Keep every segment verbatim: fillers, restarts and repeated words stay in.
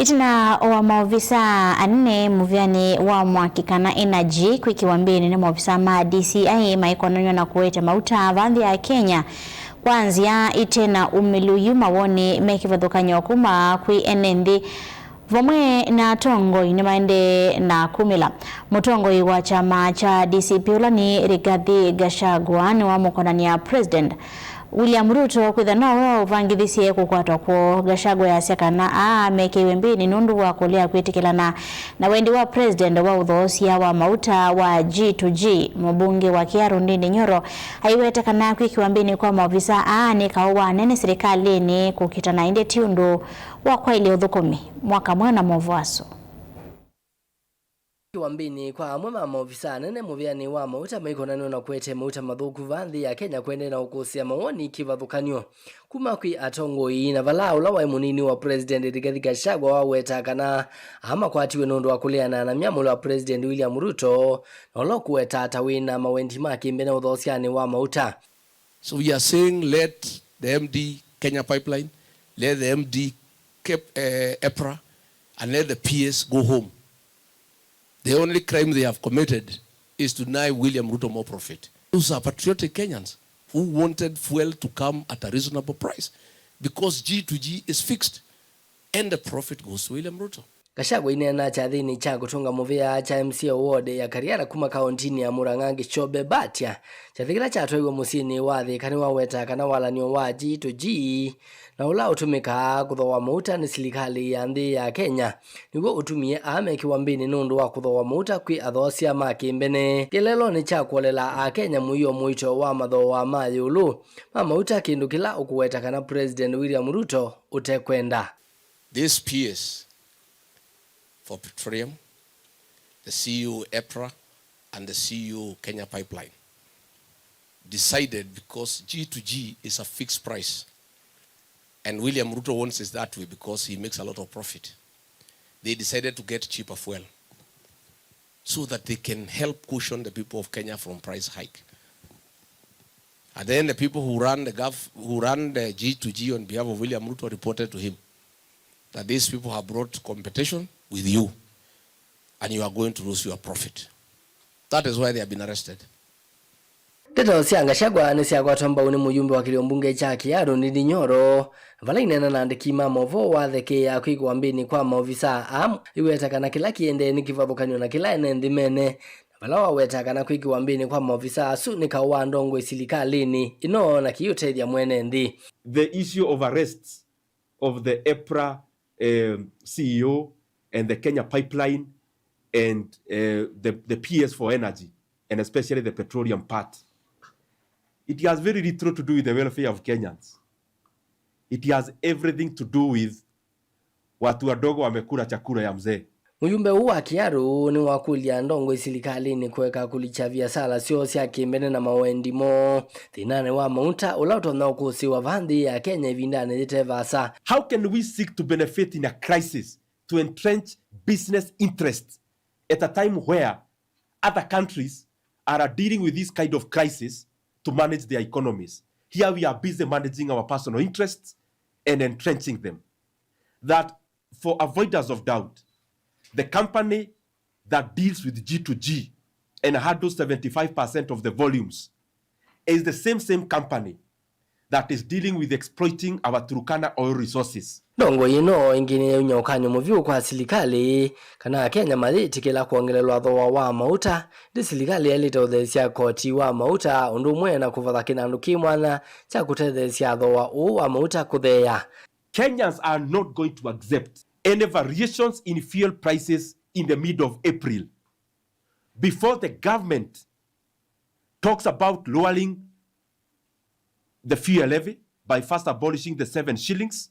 Ĩtina wa maovisaa anene mũvĩanĩ wa mwaki kana energy kwĩkĩwa mbĩnĩ nĩ maovisaa ma D C I maikonanw'a na kũete mauta va nthĩ ya Kenya kwa nzĩa ite na umĩlu, yu mawoni me kĩvathũkany'o kuma kwĩ ene nthĩ vamwe na atongoi nĩmaendee na kumĩla. Mũtongoi wa kyama kya D C P ũla nĩ Rigathi Gachagua nĩwamũkonany'a President William Ruto kwĩtha nowe waũvangĩthisye kũkwatwa kwoo. Gachagua easya kana aa mekĩiwe mbĩnĩ nũndũ wa kũlea kwĩtĩkĩlana na wendi wa President wa ũthoosya wa mauta wa G to G. Mũmbunge wa Kiharu Ndindi Nyoro aiweta kana kwĩkĩwa mbĩnĩ kwa maovisaa aa nĩ kaũ wa nene silikalĩnĩ kũkitana, ĩndĩ ti ũndũ wa kwaĩlya ũthũkũmi. Mwaka mweũ na maũvoo asu. Kwĩkĩwa mbĩnĩ kwa amwe ma maovisaa anene mũvĩanĩ wa mauta maikonanw'a na kũete mauta mathũku va nthĩ ya Kenya kũendee na ũkũsĩa mawoni kĩvathũkany'o kuma kwĩ atongoi, na vala ũla waĩ mũnini wa President Rigathi Gachagua waweta kana aa makwatiwe nũndũ wa kũleana na myamũlo ya President William Ruto, na ũla ũkũweta ta wĩna mawendi ma kĩmbene ũthoosyanĩ wa mauta. So we are saying, let the M D Kenya Pipeline, let the M D Kep-, eh, EPRA, and let the P S go home. The only crime they have committed is to deny William Ruto more profit. Those are patriotic Kenyans who wanted fuel to come at a reasonable price, because G to G is fixed and the profit goes to William Ruto. Gachagua aineena kyathĩnĩ kya kũtũnga mũvĩa kya M C A wa ward ya Kariara kuma kaũntinĩ ya Murang'a, Gichobe Mbatia, kyathĩ kĩla kyatwaiwe mũsyĩnĩ wa Thika, nĩwaweta kana walan'yo wa G to G na ũla ũtũmĩkaa kũthooa mauta nĩ silikalĩ ya nthĩ ya Kenya nĩw'o ũtumie aa mekĩwa mbĩnĩ nũndũ wa kũthooa mauta kwĩ athoosya ma kĩmbene. Kĩeleelonĩ kya kũolela Akenya mũio mũito wa mathooa ma ĩũlũ ma mauta, kĩndũ kĩla ũkũweta kana President William Ruto ũtekwenda. This P S for petroleum, the C E O EPRA, and the C E O Kenya Pipeline decided, because G to G is a fixed price, and William Ruto wants it that way because he makes a lot of profit. They decided to get cheaper fuel so that they can help cushion the people of Kenya from price hike. And then the people who run the gov-, who run the G to G on behalf of William Ruto reported to him that these people have brought competition with you and you are going to lose your profit. That is why they have been arrested. Ndeto sya Gachagua nĩsyakwatwa mbau nĩ mũyumbe wa kĩlĩo mbunge kya Kiharu Ndindi Nyoro, vala aineena na andĩki ma maũvoo wathekeea kwĩkĩwa mbĩnĩ kwa maovisaa aa, aiweta kana kĩla kĩendee nĩ kĩvathũkany'o na kĩla ene nthĩ mene, na vala waweta kana kwĩkĩwa mbĩnĩ kwa maovisaa asu nĩ kaũ wa ndongoi silikalĩnĩ ĩno na kĩiũtethya mwene nthĩ. The issue of arrests of the EPRA, um, C E O and the Kenya Pipeline and, uh, the, the P S for energy, and especially the petroleum part. It has very little to do with the welfare of Kenyans. It has everything to do with watu wadogo wamekula chakula ya mzee. Mũyumbe ũũ wa Kiharu nĩwakũlya ndongoi silikalĩnĩ kũeka kũlikya viasala syoo sya kĩmbene na mawendi moo thĩnanĩ wa mauta ũla ũtonya ũkũsĩĩwa va nthĩ ya Kenya ĩvindanĩ yĩte vaasa. How can we seek to benefit in a crisis to entrench business interests at a time where other countries are dealing with this kind of crisis to manage their economies? Here we are busy managing our personal interests and entrenching them. That, for avoidance of doubt, the company that deals with G to G and handles seventy-five percent of the volumes is the same, same company that is dealing with exploiting our Turkana oil resources. Ndongoi ĩno ĩngĩ nĩyaunya ũkany'o mũvyũ kwa silikalĩ kana Akenya mayĩtĩkĩla kwongelelwa thooa wa mauta, ĩndĩ silikalĩ yaĩlĩte ũtheesya koti wa mauta ũndũ ũmwe na kũvatha kĩnandũ kĩ mwanya kya kũtetheesya thooa ũũ wa mauta kũtheea. Kenyans are not going to accept any variations in fuel prices in the middle of April, before the government talks about lowering the fuel levy by first abolishing the seven shillings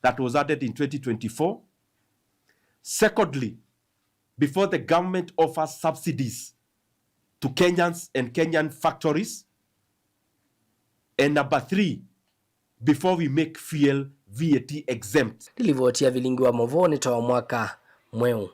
that was added in twenty twenty-four. Secondly, before the government offers subsidies to Kenyans and Kenyan factories. And number three, before we make fuel V A T exempt. Nĩ livoti ya vilingi wa maũvoo nĩ ta wa mwaka mweũ.